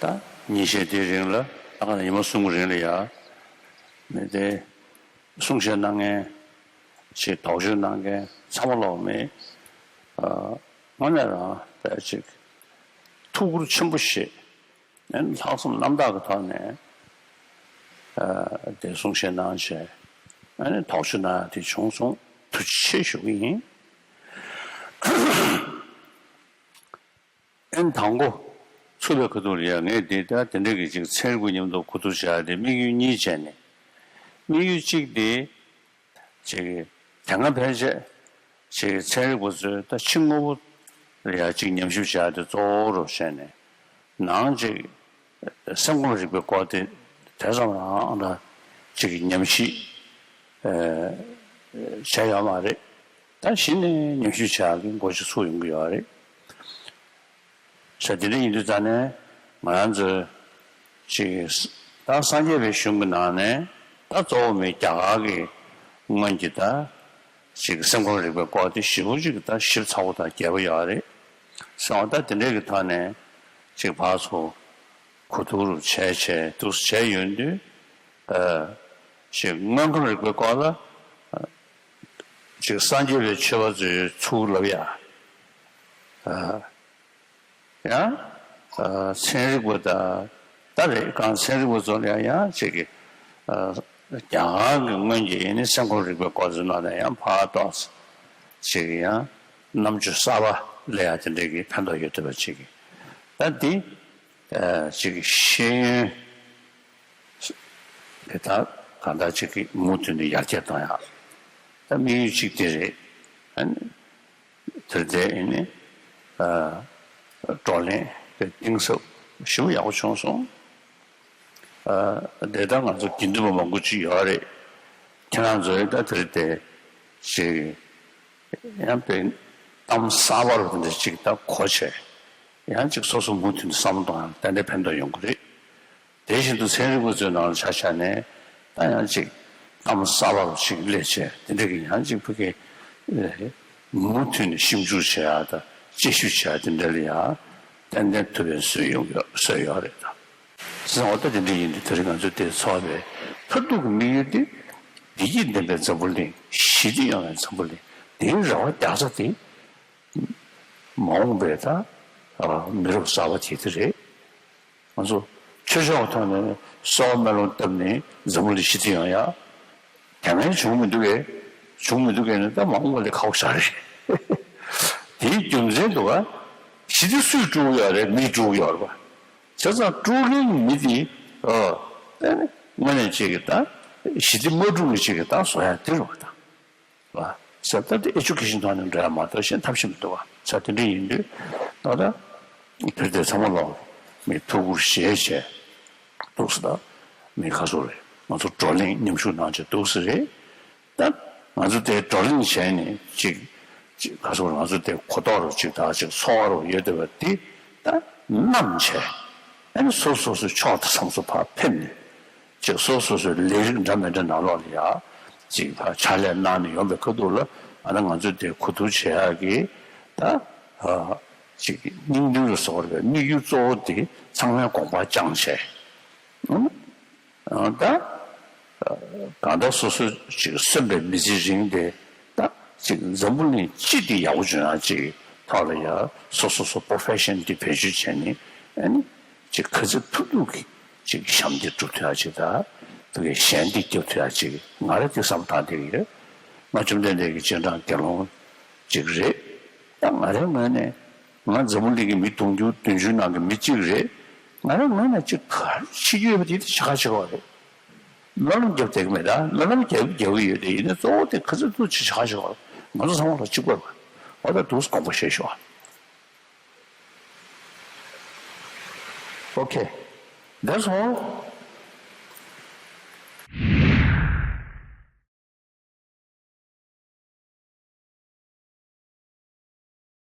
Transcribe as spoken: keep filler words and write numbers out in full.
ད་ཉིན་ཤས་དེའི་རིང་ལ་ད་ག་ནང་ཉི་མ་གསུམ་གྱི་རིང་ལ་ཡ་མི་དེ་གསུང་བཤད་གནང་མཁན་ཞིག་དོགས་གཅོད་གནང་མཁན་ཚང་མ་ལོག་མི་དངོས་གནས་རང་དཔེ་ཅིག་ཐུགས་ཁུར་ཆེན་པོ་བཞེས། ལྷག་བསམ་རྣམ་དག་གི་ཐོག་ནས་དེ་གསུང་བཤད་གནང་བྱས་དོགས་གཅོད་གནང་ཡ་དེ་བྱུང་སོང་། ཐུགས་རྗེ་ཆེ་ཞུ་གི་ཡིན། ཨན་དང་པོ་ཚུགས་པའི་ཁ་ཐུག་ལ་ཡ་ངས་འདི་ལྟར་དེ་འདྲ་གི་ཅིག་ཚན་རིག་པ་མཉམ་དུ་གོ་བསྡུར་བྱ་ཡ་དེ་དམིགས་ཡུལ་གཉིས་བྱས་ནས། དམིགས་ཡུལ་གཅིག་དེ་ཅིག་དེ་སྔ་ཕལ་ཆེར་ཅིག་ཚན་རིག་པ་ཚོས་ད་ཕྱི་དངོས་པོ་ལ་ཡ་ཅིག་ཉམས་ཞིབ་བྱ་ཡ་དེ་གཙོ་བོ་རུ་བྱས་ནས་ནང་ཅིག་སེམས་ཁམས་རིག་པའི་སྐོར་དེ་དེ་ཙམ་རང་ལ་ཅིག་ཉམས་ཞིབ་བྱས་ཡོད་མ་རེད། ད་གཞི་ནས་ཉམས་ཞིབ་བྱ་ཡག་གི་འགོ་ཅིག་ཚུགས་ཡོང་གི་ཡོད་རེད། ས་དེ་འདྲ་ཡིན་དུས་ཙང་ནས་ང་རང་ཚོའི་ཅིག་ད་སངས་རྒྱས་པའི་གཞུང་གི་ནང་ནས་ད་གཙོ་བོ་མི་རྒྱ་གར་གྱི་སྔོན་གྱི་ད་ཅིག་སེམས་ཁམས་རིག་པའི་སྐོར་དེ་ཞེ་པོ་ཅིག་ད་ཞིབ་ཚགས་པོ་དང་རྒྱས་པོ་ཡོད་རེད། སོང་ད་དེ་འདྲ་གི་ཐོག་ནས་ཅིག་ཕར་ཚུར་གོ་བསྡུར་བྱས་བྱས་འདུག་བྱས་ཡོང་དུས། ཅིག་དངོས་ཁམས་རིག་པའི་སྐོར་ལ་ཅིག་སངས་རྒྱས་པའི་ཆོས་པ་ཚོས་ཚུར་ལབ་ཡ། ཡང་ཚན་རིག་པ་དང་ད་རེས་གང་ཚན་རིག་པ་ཚོ་ལ་ཡང་ཅིག་གི་རྒྱ་གར་གྱི་སྔོན་གྱི་ཡིན་ནི་སེམས་ཁམས་རིག་པའི་སྐོར་ཚོའི་ནང་ནས་ཡང་ཕར་ཏོག་ཙམ་ཅིག་ཡང་རྣམ་དཔྱོད་གསར་པ་སླེབས་ཡ་དེ་འདྲའི་གི་ཕན་ཐོགས་ཡོད་ཐུབ་པ་ཅིག་གི་ད་འདི། ཅིག་ཤེས་ཡོན་དེ་དག་གང་ལྟར་ཅིག་གི་མུ་མཐུད་ནས་ཡར་རྒྱས་གཏོང་ཡག་ད་དམིགས་ཡུལ་གཅིག་དེ་རེད། ཨ་ནི་དེར་བརྟེན་ཨ་ནི་བགྲོ་གླེང་དེ་གཏིང་ཟབ་ཞེ་པོ་ཡག་པོ་བྱུང་སོང་། དེ་ལྟར་ང་ཚོ་དགེ་འདུན་པ་མང་པོ་ཅིག་ཡོད་རེད། ཁྱེད་རང་ཚོས་ད་དེར་བརྟེན་ཅིག་ཡང་དཔེ་གཏམ་གསར་པ་རུ་དེ་འདྲ་ཅིག་ད་གོ་བྱས། ཡང་ཅིག་སོ་སོ་མུ་མཐུད་ནས་བསམ་བློ་གཏོང་ཡང་ཏན་ཏན་ཕན་ཐོགས་ཡོང་གི་རེད། དེ་བཞིན་དུ་ཚན་རིག་པ་ཚོའི་ནང་ལ་ཆ་བཞག་ནས་ད་ཡང་ཅིག་གཏམ་གསར་པ་རུ་ཅིག་སླེབས་བྱས་དེ་འདྲ་གི་ཡང་ཅིག་ཕ་གི་མུ་མཐུད་ནས་ཞིབ་འཇུག་བྱེད་ཡ་དང་དཔྱད་ཞིབ་བྱེད་ཡ་དེ་འདྲ་ལ་ཡང་ཏན་ཏན་ཐུབ་པའི་བཟོས་ཡོང་གི་བཟོས་ཡོད་རེད་ད། བྱས་ཙང་འོ་ད་དེ་འདྲ་ཡིན་དུས་དེ་རིང་ང་ཚོ་འདིར་ཚོགས་པའི་མཐར་ཐུག་གི་དམིགས་ཡུལ་དེ་བདེ་སྐྱིད་ལྡན་པའི་འཛམ་བུ་གླིང་ཞི་བདེ་ཡོང་བའི་འཛམ་བུ་གླིང་དེའི་རེ་བ་རྒྱག་ས་དེ། མ་འོངས་པའི་ད་མི་རབས་གསར་པ་དེ་དེ་རེད། ང་ཚོ་ཆོས་ཕྱོགས་ཐོག་ནས་གསོལ་བ་སྨོན་ལམ་བཏབ་ནས་འཛམ་བུ་གླིང་ཞི་བདེ་ཡོང་ཡ། དེ་སྔ་བྱུང་མི་འདུག་གས། བྱུང་མི་འདུག་གས་ནི་ད་མ་འོངས་པ་ལས་ཁག་པོ་ཞིག་རེད། དེའི་རྒྱུ་མཚན་འདུག་ག་ཞི་བདེ་སུས་དཀྲུག་ཡོད་རེད། མིས་དཀྲུག་ཡོད་རེད་པ། བྱས་ཙང་དཀྲུག་མཁན་མི་དེ་ཨ་དངོས་གནས་ཅིག་གི་ད་ཞི་བདེ་མ་དཀྲུག་གི་ཅིག་གི་ད་བཟོ་ཡ་དེ་རེད་པ་ད། ལ་ཟེར་ད་དེ་ཨེ་ཌུ་ཀེ་ཤན་ཐོག་ནས་འགྲོ་ཡ་མ་གཏོགས་གཞན་ཐབས་ཤེས་མི་འདུག་བ། ས་དེ་འདྲ་ཡིན་དུས་ད་ལྟ་བོད་དེ་ཚང་མ་ལོག་མི་ཐུགས་ཁུར་བཞེས་བྱས་འདུག་སེ་ད་མི་ཁ་སོ་རེད། ང་ཚོ་བགྲོ་གླེང་མཉམ་ཞུགས་གནང་བྱས་འདུག་སེ་རེད། ད་ང་ཚོ་དེ་བགྲོ་གླེང་བྱས་ནས་ཅིག་ཅིག་ཁ་སོ་རེད། ང་ཚོ་དེ་གོ་རྟོགས་རུ་ཅིག་ད་ཅིག་ཚོར་བ་རུ་ཡོད་བསྡད་པ་དེ་ད་བསྣམས་བྱས་ཨ་ནི་སོ་སོ་སོའི་ཕྱོགས་དང་བསམ་ཚུལ་ཕར་ཕེབས་ནས། ཅིག་སོ་སོ་སོའི་ལས་རིགས་འདྲ་མི་འདྲ་ནང་ལོགས་ལ་ཡ་ཅིག་ཕར་ཕྱག་ལས་གནང་ནས་ཡོང་པའི་ཁ་ཐུག་ལ་ཨ་ནི་ང་ཚོས་དེ་གོ་བསྡུར་བྱེད་ཡག་གི་ད་ཨ་ཅིག་སྙིང་དོན་རུ་བཟོ་བར་བའི་དམིགས་ཡུལ་གཙོ་བོ་དེ་ཚང་མའི་དགོངས་པ་བཅངས་བྱས། ཨ་ནི་ཨ་ད་གང་ལྟར་སོ་སོ་ཅིག་གསོན་པའི་མི་ཚེ་རིང་དེ་ད་ཅིག་འཛམ་བུ་གླིང་སྤྱི་དེ་ཡག་པོ་བྱུང་ཡག་ཅིག་ཐོག་ལ་ཡ་སོ་སོ་སོ་པོ་རོ་ཕེ་ཤན་དེ་བེད་སྤྱོད་བྱས་ནས་ཨ་ནི། ཅིག་ག་ཚོད་ཐུབ་ཐུབ་ཀྱིས་ཅིག་ཞབས་འདེགས་སྒྲུབ་ཐུབ་ཡ་ཅིག་དང་ཕ་གིའི་ཞལ་འདེགས་རྒྱབ་ཐུབ་ཡ་ཅིག་ང་རང་དེ་བསམ་བཏང་བསྡད་ཀྱི་ཡོད། ང་བཅོམ་ལྡན་འདས་ཀྱི་སྤྱན་དྲངས་དགེ་སློང་ཅིག་རེད། ད་ང་རའི་ངོས་ནས་ང་འཛམ་བུ་གླིང་གི་མི་དུང་ཕྱུར་བདུན་ཅུ་ནང་གི་མི་གཅིག་རེད། ང་རའི་ངོས་ནས་ཅིག་ག་རེ་བྱེད་རྒྱུ་ཡོད་པ་དེ་དེ་བྱེད་ག་བྱེད་དགོས་རེད། སྨོན་ལམ་རྒྱབ་བསྡད་ཀྱི་མེད། ད་སྨོན་ལམ་རྒྱབ་རྒྱབ་ཀྱི་ཡོད་དེ་ཡིན་ན་གཙོ་བོ་དེ་ག་ཚོད་ཐུབ་ཅིག་བྱེད་ག་བྱེད་དགོས་རེད། ང་ཚོ་ཚང་མ་ལ་གཅིག་པ་རེད། འོ་ད་འདུག་སེ་དགོངས་པ་བཞེས་ཤོག་ཨ། Okay, that's all.